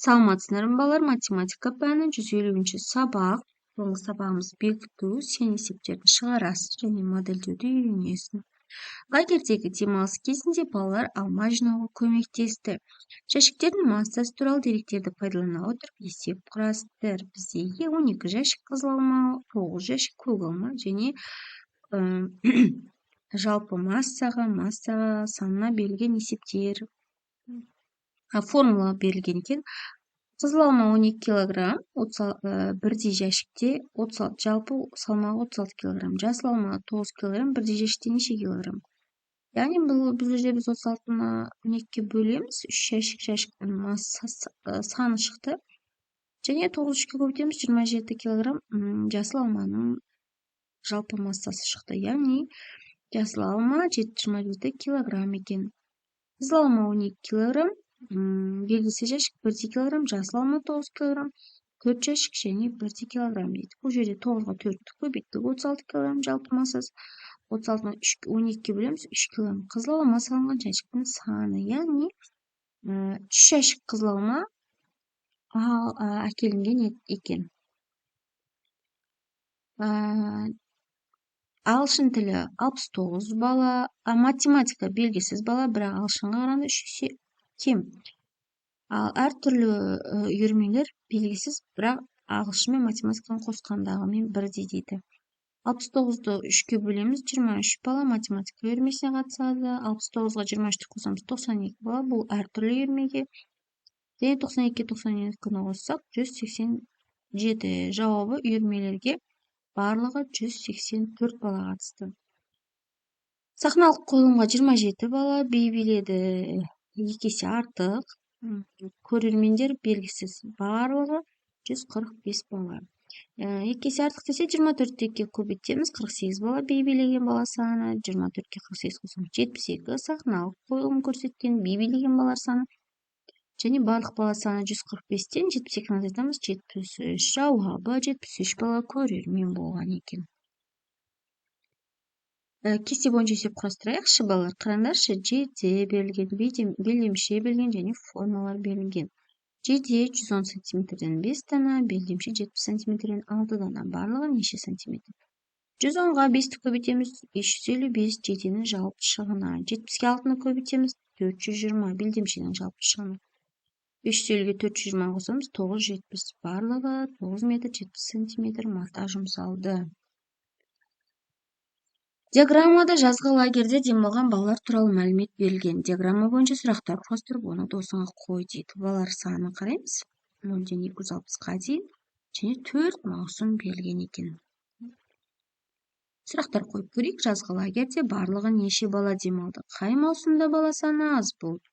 Саламатсыздар ма, балалар! Математика пәні, 150-сабақ. Бүгінгі сабағымыз: бекіту. Сен есептерді шығарасың және модельдеуді үйренесің. Лагерьдегі демалыс кезінде балалар алма жинауға көмектесті. Жәшіктердің массасы туралы деректерді пайдалана отырып, есеп құрастыр. Бізде 12 жәшік қызыл алма, 9 жәшік көк алма және жалпы массаға санына берілген есептер, формула берілген екен. Қызыл алма 12 килограмм, бірдей жәшікте 36, жалпы салмағы 36 килограмм. Жасыл алма 9 килограмм, бірдей жәшікте неше килограмм? Яғни бұл жерде біз 36-ны 12-ге бөлеміз, үш жәшік, жәшіктің массасы, саны шықты. Және 9 үшке көбейтеміз, 27 килограмм жасыл алманың жалпы массасы шықты. Яғни жасыл алма 27 килограмм екен. Қызыл алма 12 килограмм, белгісіз жәшік бірдей килограмм, жасыл алма 9 килограмм, төрт жәшік және бірдей килограмм дейді. Бұл жерде тоғызға төртті көбейттік, 36 килограмм жалпы массасы. 36-ны 12-ге бөлеміз, 3 килограмм қызыл алма салынған жәшіктің саны. Яғни үш жәшік қызыл алма әкелінген екен. Ағылшын тілі 69 бала, математика белгісіз бала, бірақ ағылшынға қарағанда үш есе кем. Ал әртүрлі үйірмелер белгісіз, бірақ ағылшын мен математиканы қосқандағымен бірдей дейді. 69-ды үшке бөлеміз, 23 бала математика үйірмесіне қатысады. 69-ға 23-ті қосамыз, 92 бала, бұл әртүрлі үйірмеге. Және 92-ге 92-ні қоссақ, 187. Жауабы: үйірмелерге барлығы 184 бала қатысты. Сахналық қойылымға 27 бала, би биледі, екі есе артық. Көрермендер белгісіз, барлығы 145 бала. Екі есе артық десе, 24-ті екіге көбейтеміз, 48 бала би билеген бала саны. 24-ке 48 қосамыз, 72 сахналық қойылым көрсеткен, би билеген балалар саны. Және барлық бала саны 145-тен 72-ні азайтамыз, 73. Жауабы: 73 бала көрермен болған екен. Кесте бойынша есеп құрастырайықшы, балалар. Қараңдаршы: жеде берілген, белдемше берілген және формалар берілген. Жеде 110 сантиметрден 5 дана, белдемше 70 сантиметрден 6 дана. Барлығы неше сантиметр? 110-ға 5-ті көбейтеміз, 555 жеденің жалпы шығыны. 70-ке 6-ны көбейтеміз, 420 белдемшенің жалпы шығыны. 550-ге 420 қосамыз, 970. Барлығы 9 метр 70 сантиметр мата жұмсалды. Диаграммада жазғы лагерьде демалған балалар туралы мәлімет берілген. Диаграмма бойынша сұрақтар құрастырып, оны досыңа қой дейді. Балалар санын қараймыз, 0-ден 260-қа дейін, және төрт маусым берілген екен. Сұрақтар қойып көрейік. Жазғы лагерьде барлығы неше бала демалды? Қай маусымда бала саны аз болды?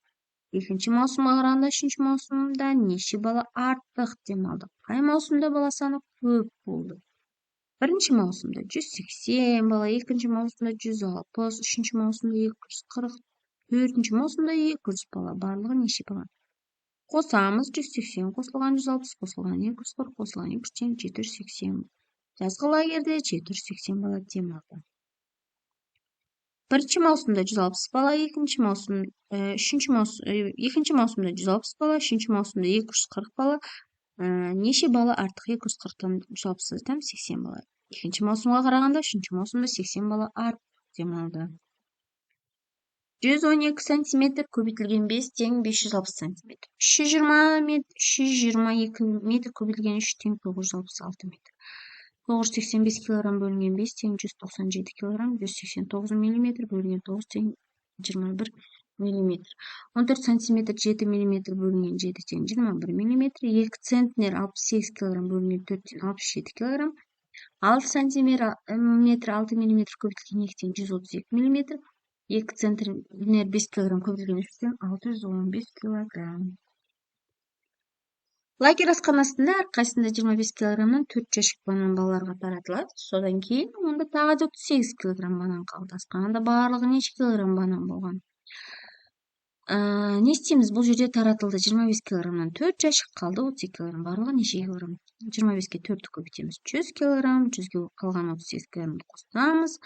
Екінші маусымға қарағанда үшінші маусымда неше бала артық демалды? Қай маусымда бала саны көп болды? Бірінші маусымда 180 бала, екінші маусымда 160, үшінші маусымда 240, төртінші маусымда 200 бала. Барлығы неше бала? Қосамыз: 180 қосылған 160 қосылған 240 қосылған 200 тең 780. Жазғы лагерьде 780 бала демалды. Бірінші маусымда 160 бала, екінші маусым, үшінші маусым, екінші маусымда 160 бала, үшінші маусымда 240 бала. Неше бала артық? 240-тан 160 азайтамыз, 80 бала. Екінші маусымға қарағанда үшінші маусымда 80 бала артық демалды. 112 сантиметр көбейтілген 5 тең 560 сантиметр. 320 метр, 322 метр көбейтілген 3 тең 966 метр. 985 килограмм бөлінген 5 тең 197 килограмм. 189 миллиметр бөлінген 9 тең 21 миллиметр. 14 сантиметр 7 миллиметр бөлінген 7 тең 21 миллиметр. 2 центнер 68 килограмм бөлінген 4 тең 67 килограмм. 6 сантиметр 6 миллиметр көбейтілген 2 тең 132 миллиметр. 2 центнер 5 килограмм көбейтілген 3 тең 615 килограмм. Лагерь асханасында әрқайсысында 25 килограммнан төрт жәшік банан балаларға таратылады. Содан кейін онда тағы да 38 килограмм банан қалды. Асханада барлығы неше килограмм банан болған? Не істейміз? Бұл жерде таратылды 25 килограммнан төрт жәшік, қалды 32 килограмм. Барлығы неше килограмм? 25-ке төртті көбейтеміз, 100 килограмм. 100-ге қалған 38 килограммды қосамыз.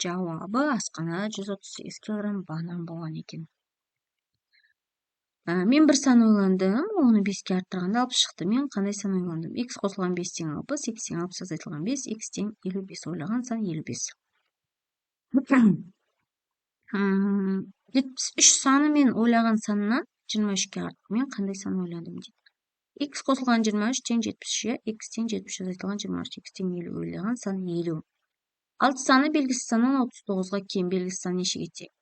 Жауабы: асханада 138 килограмм банан болған екен. Мен бір сан ойландым, оны беске арттырғанда 60 шықты. Мен қандай сан ойландым? Х қосылған бес тең 60, х тең 60 азайтылған бес, х тең 55. Ойлаған сан 55. 73 саны мен ойлаған саннан 23-ке артық. Мен қандай сан ойладым дейді. Х қосылған 23 тең 73, иә, х тең 73 азайтылған 23, х тең 50. Ойлаған сан 50. 6 саны белгісіз саннан 39-ға кем. Белгісіз сан нешеге тең?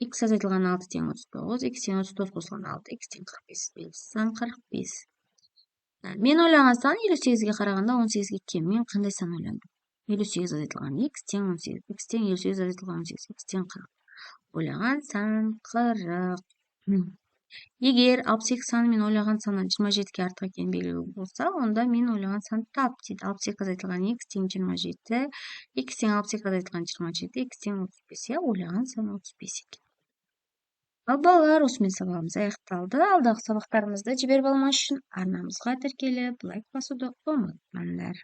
Х азайтылған 6 тең 39, х тең 39 қосылған 6, х тең 45. Белгісіз сан 45. Мен ойлаған сан 58-ге қарағанда 18-ге кем. Мен қандай сан ойладым? 58 азайтылған х тең 18, х тең 58 азайтылған 18, х тең 40. Ойлаған сан 40. Егер 62 саны мен ойлаған саннан 27-ге артық екені белгілі болса, онда мен ойлаған сан тап дейді. 62 азайтылған х тең 27, х тең 62 азайтылған 27, х тең 35, иә, ойлаған сан 35 екен. Ал, балалар, осымен сабағымыз аяқталды. Алдағы сабақтарымызды жіберіп алмас үшін арнамызға тіркеліп, лайк басуды ұмытпаңдар.